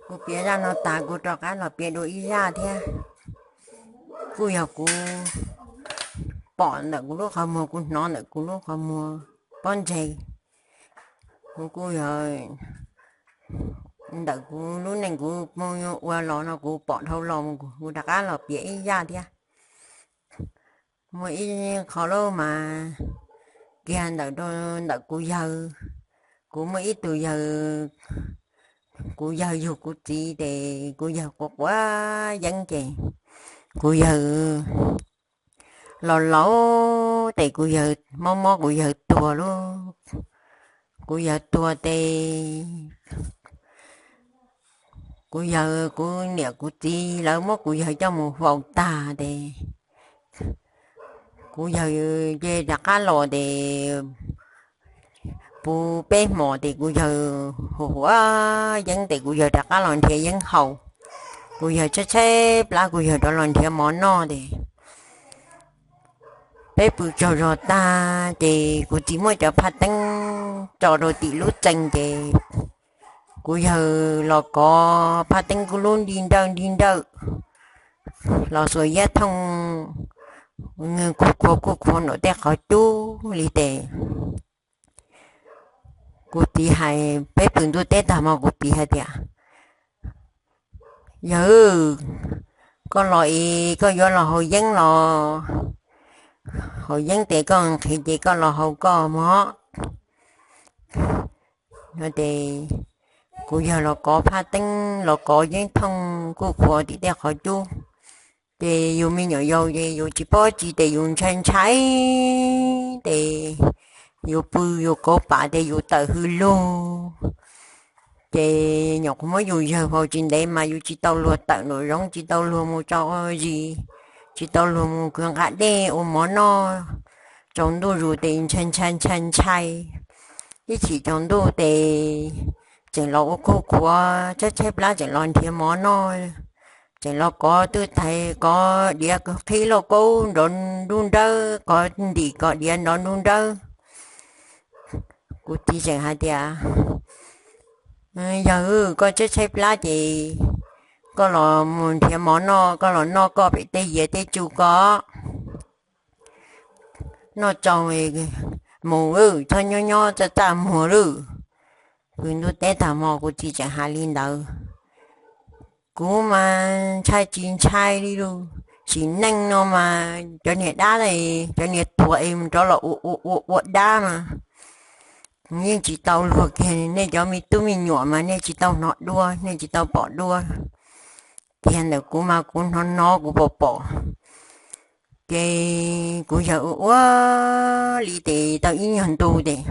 Kuv piav zaj no tas kuv rov qab los piav dua ib zaj thiab. Kuj yog kuv pom ntawm kuv lub qhov muag, kuv hnov ntawm kuv lub qhov muag pob ntseg. Kuv kuj yog ntawm kuv lub neej kuv mus ua los no kuv pom dhau los mus, kuv rov qab los piav ib zaj thiab. Muaj ib qho lub mas kiag ntawm, ntawm kuv yawg. Kuv muaj ib tug yawg, kuv yawg yug kuv txiv ces kuv yawg quav quav yeeb ces kuv yawg los laus ces kuv yawg mob mob kuv yawg tuag lub, kuv yawg tuag ces kuv yawg, kuv niam kuv txiv lawv muab kuv yawg coj mus faus tag ces kuv yawg ces rov qab los ces puv peb hmos ces kuv yawg hu hu yeeb ces kuv yawg rov qab los nrhiav yeeb haus. Kuv yawg tshaib tshaib plab kuv yawg rov los nrhiav mov noj ces peb pw tsaug zog tag ces kuv txiv muab cov phaj teeb tso rau tim lub txee ces kuv yawg los kov phaj teeb kuj lub nti nrawj nti nrawj los xuas iab thooj, kuj khuav kuj khuav nram tej qhov cub li ces kuv txiv hais, peb pw ntuj teb tag hmo kuv txiv hais tias, yawg, koj los es koj yuav los haus yeeb los? Haus yeeb ces koj nqhis ces koj los haus koj mog. Ces kuv yawg los kov phaj teeb los kov yeeb thooj kuj khuav tim tej qhov cub. Ces yus me nyuam yaus ces yus tsis paub tsi ces yus ntshai ntshai ces yus pw yus kauv pam ces yus tawm hws lug. Ces nyuam qhuav muab yus yawg faus tsis ntev mas yus tsis tau luag tawm nraum zoov, tsis tau luag mus tso zis, tsis tau luag mus kwv nqa dej ua mov noj. Tsaus ntuj zus ces ntshai ntshai ntshai ntshai. Ib chim tsaus ntuj ces tseem los ua kuj khuav tshaib tshaib plab tseem los nrhiav mov noj, tseem los kov twj thaiv, kov diav qhib lauj kaub nrov nruj nrawb, kov ntim kov diav nrov nruj nrawb. Kuv txiv tseem hais tias, yawg, koj tshaib tshaib plab ces koj los mus nrhiav mov noj, koj los noj koj pem tej yias tej tsu koj. Noj tsau mus, txhob nyob nyob txaj txaj muag lawm. Pw ntuj teb tag hmo kuv txiv tseem hais li ntawd. Kuv mas ntshai tsis ntshai li lus, sim neej no mas cov niag dab, cov niag tuag es rov los ua ua ua dab mas yeej tsis tau luag kiag. Nej cov me tub me nyuam mas nej tsis tau hnov dua, nej tsis tau pom dua. Tiag ntawm kuv mas kuv hnov hnov kuv pom pom. Ces kuv yawg ua ua li ces tau ib nyuag ntu ces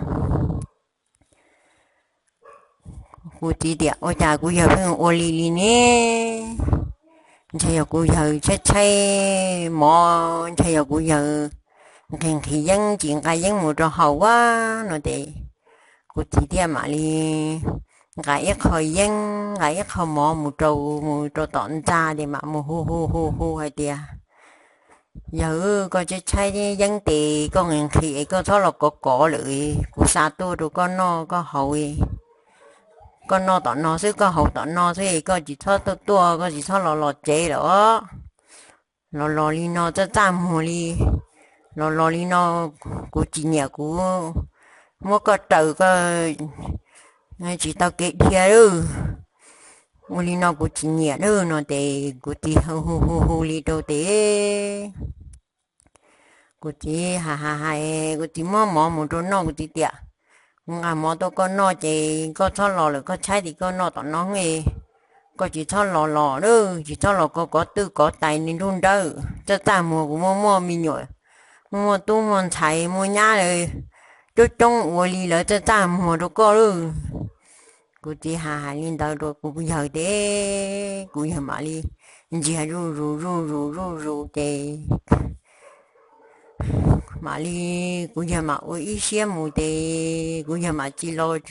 kuv txiv tias, ua cas kuv yawg pheej ua li li ne? Ntshai yog kuv yawg tshaib tshaib mov, ntshai yog kuv yawg nqhis nqhis yeeb tsis nqa yeeb mus rau haus a no ces kuv txiv thiaj mam li nqa ib qho yeeb, nqa ib qho mov mus rau, mus rau tom ntxa ces mam mus hu hu hu hu hais tias, yawg, koj tshaib tshaib yeeb ces koj nqhis nqhis es koj txhob los kov kov lawm, kuv xa tuaj rau koj noj koj haus. Koj noj tom no xwb, koj haus tom no xwb, koj tsis txhob tuaj tuaj, koj tsis txhob los los tsev lawm os. Los los li no txaj txaj muag li, los los li no kuv tsis nyiam, kuv muab koj raws koj tsis tau kev dhia lawm. Ua li no kuv tsis nyiam lawm no ces kuv txiv hu hu hu li rau ces kuv txiv hais hais hais, kuv txiv muab mov mus rau noj, kuv txiv tias, kuv nqa mov tuaj koj noj ces koj txhob los lawm, koj tshaib ces koj noj tom no, koj tsis txhob los los lawm, tsis txhob los kov kov twj kov tais nruj nrawb, txaj txaj muag, kuv muaj muaj me nyuam, muaj muaj tub muaj ntxhais muaj nyab lawm, coob coob ua li lawv txaj txaj muag rau koj lawm. Kuv txiv hais hais li ntawd rau kuv yawg ces kuv yawg mam li ntsiag zuj zus zuj zus zuj zus ces mam li, kuv yawg mam ua ib siab mus ces kuv yawg mam tsis los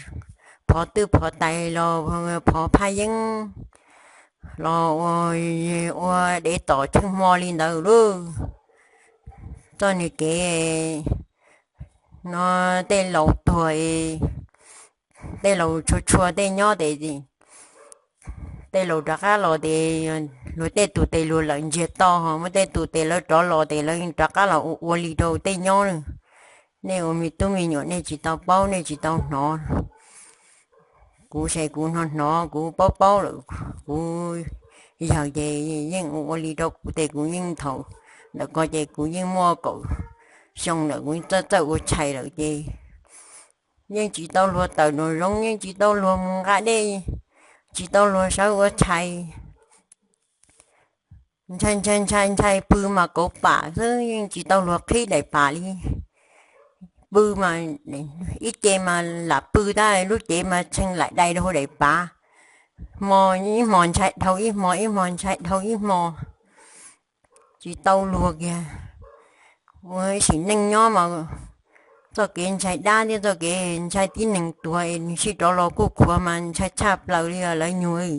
phov twj phov tais los phov phaj yeeb los ua dev tom tsheej hmo li ntawd lawm. Txoj niag kev no tej laus tuag, tej laus tshua tshua tej nyob ces tej laus rov qab los ces luag tej tus tes luag lawm ntsiag to, ho muaj tej tus tes lawv rov los ces lawv rov qab los ua ua li rau tej nyob na. Nej ua me tub me nyuam nej tsis tau paub nej tsis tau hnov. Kuv ces kuv hnov hnov kuv paub paub lawm, kuv yawg ces yeej ua ua li rau kuv ces kuv yeej thaum ntawm ko ces kuv yeej muaj kaum xyoo lawm kuv txawj txawj ua tshais lawm ces yeej tsis tau luag tawm nraum zoov, yeej tsis tau luag mus nqa dej, tsis tau luag sawv ua tshais. Ntshai ntshai ntshai ntshai pw mas kauv pam xwb yeej tsis tau luag qhib daim pam li. Pw mas ib ce mas lam pw tab lub cev mas tshee laim dai rau hauv daim pav. Hmo ib hmo ntshai dhau ib hmo, ib hmo ntshai dhau ib hmo, tsis tau luag kiag. Ua sim neej nyob mas txoj kev ntshai dab thiab txoj kev ntshai tib neeg tuag es nws sij rov los kuj khuav mas ntshai tshaj plaws li lawv nyuag.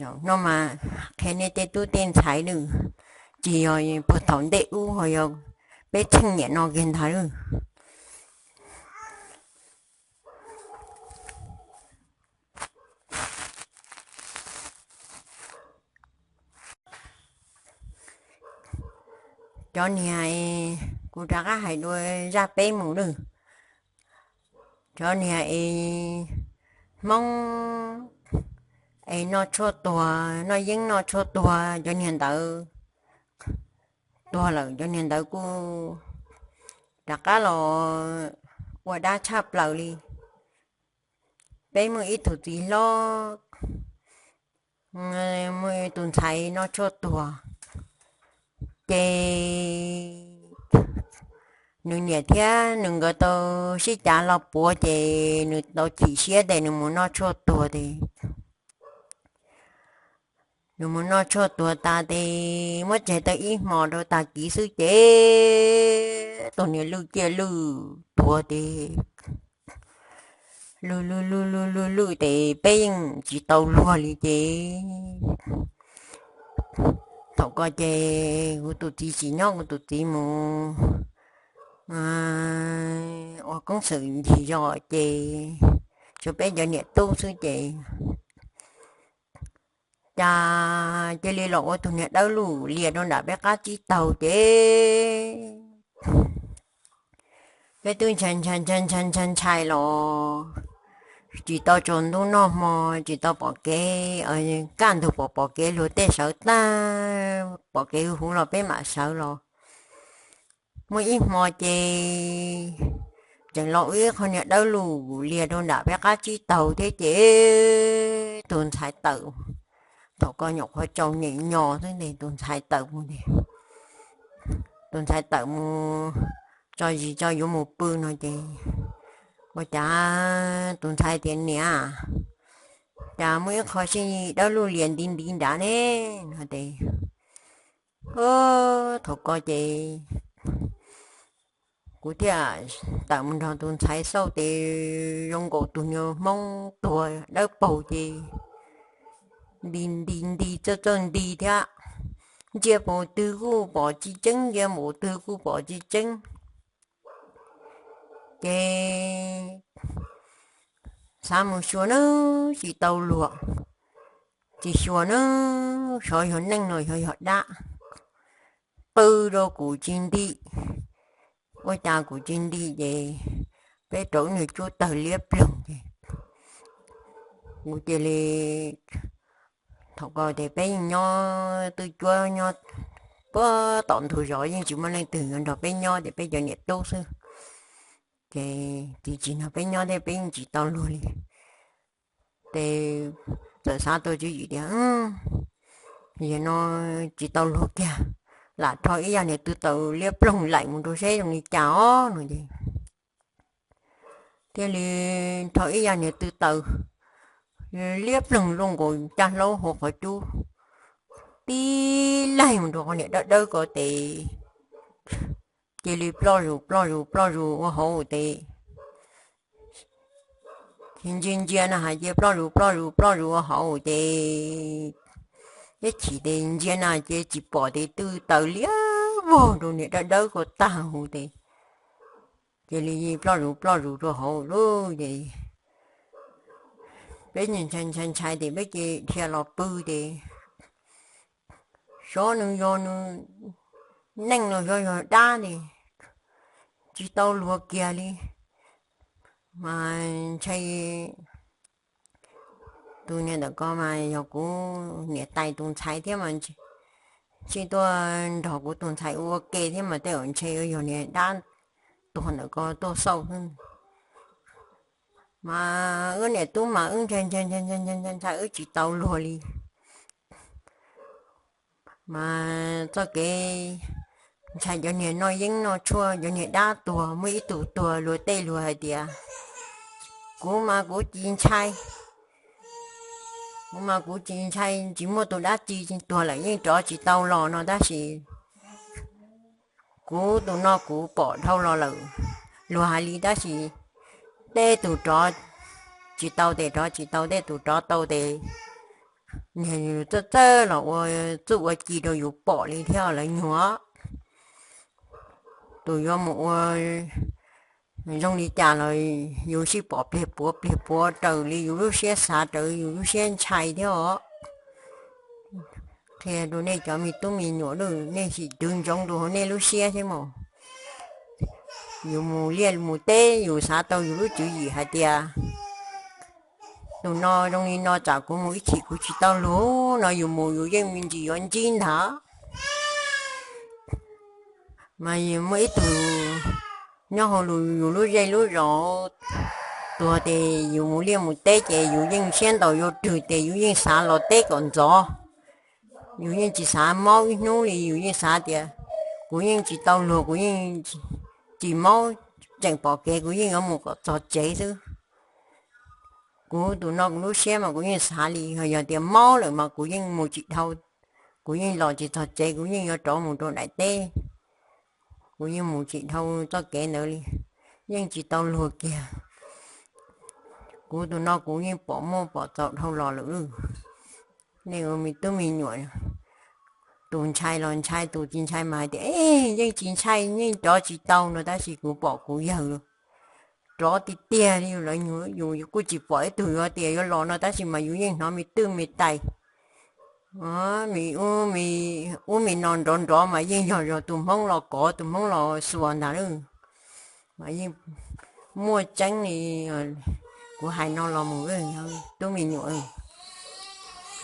Zaum no mas qhia nej tej tub tej ntxhais lawm, tsis yog puag thaum ntej ub ho yog peb txheej niam no kiag ntag lawm. Cov niag, kuv rov qab hais dua zaj peb mus lawm. Cov niag es Hmoob es noj tshuaj tuag, noj yeeb noj tshuaj tuag, cov niag ntawd tuag lawm, cov niag ntawd kuj rov qab los ua dab tshaj plaws li. Peb muaj ib tug txiv hlob, muaj tus ntxhais noj tshuaj tuag, ces nws niam thiab nws nkawd tau sib cav los puav ces nws tau chim siab ces nws mus noj tshuaj tuag ces nws mus noj tshuaj tuag tas ces muab tseg tau ib hmo rau tag kis xwb ces tus niag lwj ciaj lwj tuag ces lwj lwj lwj lwj lwj lwj ces peb yeej tsis tau luag li ces thaum ko ces kuv tus txiv tsis nyob, kuv tus txiv mus ua koob xwm ncig zos ces tshuav peb cov niam tub xwb ces cas cia li los ua tus niag dawb luj lias rau nram peb qab tsib taug ces peb twb ntshai ntshai ntshai ntshai ntshai ntshai los tsis tau tsaus ntuj noj hmo, tsis tau pom kev, kaj ntug pom pom kev luag tej sawv tag, pom kev huv huv los peb mam sawv los. Muaj ib hmo ces tseem los ua ib qho niag dawb luj lias rau nram peb qab tsib taug thiab ces tus ntxhais tawm, thaum ko nyuam qhuav tsaus nyem nyos xwb tes tus ntxhais tawm mus, tus ntxhais tawm mus tso zis tso yuav mus pw no ces ua cas tus ntxhais tias niam, cas muaj ib qho sij dawb luj lias nti nti nrad ne no ces thaum ko ces kuv thiaj tawm mus nrog tus ntxhais xauj ces zoo nkaus tus niag hmoob tuag dawb paug ces nti nti nti txawj txawj nti thiab, ntsia npaum twg kuj pom tsis tseeb, ntsia npaum twg kuj pom tsis tseeb. Ces xav mus xyuas nab tsis tau luag, tsis xyuas nab xyov yog neeg los xyov yog dab, qw rau kuv tsis nti, ua cas kuv tsis nti ces peb rau niag cub tawg liab ploog ces kuv cia li, thaum ko ces peb yeej nyob twj cuab nyob puag tom ntug zos yeej tsis muaj leej twg yuav nrog peb nyob ces peb cov niam tub xwb, ces txiv tsis nrog peb nyob thiab peb yeej tsis tau luag li. Ces txawm xav tau tswv yim tias yog no tsis tau luag kiag, lam rho ib yam niag tw taws liab ploog laim mus rau seb zoo li cas os no ces thiaj li rho ib yam niag tw taws liab ploog luaj nkaus caj hlaub hauv qhov cub tib laig mus rau qhov niag dawb dawb ko ces cia li ploj zus ploj zus ploj zus ua hauv ces ntsia ntsia na has ces ploj zus ploj zus ploj zus ua hauv ces ib chim ces ntsia na ces tsis pom ces tw taws liab vog rau niag dawb dawb ko tag huv ces cia li ploj zus ploj zus rau hauv lawm ces peb ntshai ntshai ntshai tes peb ces dhia los pw tes xyov nws yog nws neeg los yog yog dab tes tsis tau luag kiag li. Mas ntshai tus niag ntawm ko mas yog kuv niam tais tus ntxhais thiab mas tsis tuaj nrog kuv tus ntxhais ua ke thiab mas tej zaum ntshai yog niag dab tuag ntawm ko tuaj xauj xwb. Mas wb niam tub mas wb ntshai ntshai ntshai ntshai ntshai ntshai wb tsis tau luag li. Mas txoj kev ntshai cov niag noj yeeb noj tshuaj cov niag dab tuag muaj ib tug tuag luag tej luag hais tias kuv mas kuv tsis ntshai, kuv mas kuv tsis ntshai tsis muaj tus dab tsi tuag lawm yeej rov tsis tau los no tab sis kuv tus no kuv pom dhau los lawm. Luag hais li tab sis tej tus rov tsis tau tes rov tsis tau, tej tus rov tau tes niag txawj txawj los ua txuj ua ci rau yus pom li thiab lawv nyuag. Tus yuav mus ua zoo li cas los yus sij pom pliag puav pliag puav raws li yus lub siab xav raws yus lub siab ntshai thiab os. Qhia rau nej cov me tub me nyuam lawm nej sim twv ntsoov rau hauv nej lub siab thiab mas. Yus mus liaj mus teb yus xav tau yus lub tswv yim hais tias tus no zoo li no tsam kuv mus ib chim kuv tsis tau luag no yus mus yus yeej me ntsis yuav ntsib ntag. Mas muaj ib tug nyob hauv lus yus lub zej lub zos tuag tes yus mus liaj mus teb ces yus yeej siab ntaus yuav rwg tes yus yeej xav los teb kom ntxov. Yus yeej tsis xav maub ib hnub li, yus yeej xav tias kuv yeej tsis tau luag, kuv yeej tsis maub, tseem pom kev kuv yeej yuav mus kom txog tsev xwb. Kuv tus no kuv lub siab mas kuv yeej xav li ho yog tias maub lawm mas kuv yeej mus tsis dhau, kuv yeej los tsis txog tsev, kuv yeej yuav rov mus rau daim teb. Kuv yeej mus tsis dhau txoj kev ntawd li, yeej tsis tau luag kiag. Kuv tus no kuv yeej pom muaj pom txaus dhau los lawm. Nej ua me tub me nyuam, tus ntshai los ntshai, tus tsis ntshai mas hais tias yeej tsis ntshai, yeej rov tsis tau no, tab sis kuv pom kuv yawg rov tiag tiag li. Lawv nyuag yus kuj tsis pom ib tug yuav tias yuav los no, tab sis mas yus yeej hnov me twj me tais, me ub me no nrov nrov mas yeej yog yog tus Hmoob los kov, tus Hmoob los xuas ntag lawm. Mas yeej muaj tseeb li kuv hais no los mus, tub me nyuam.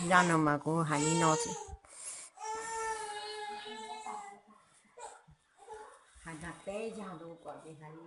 Zaj no mas kuv hais li no xwb. Hais tag peb zaj rau kom ces hais li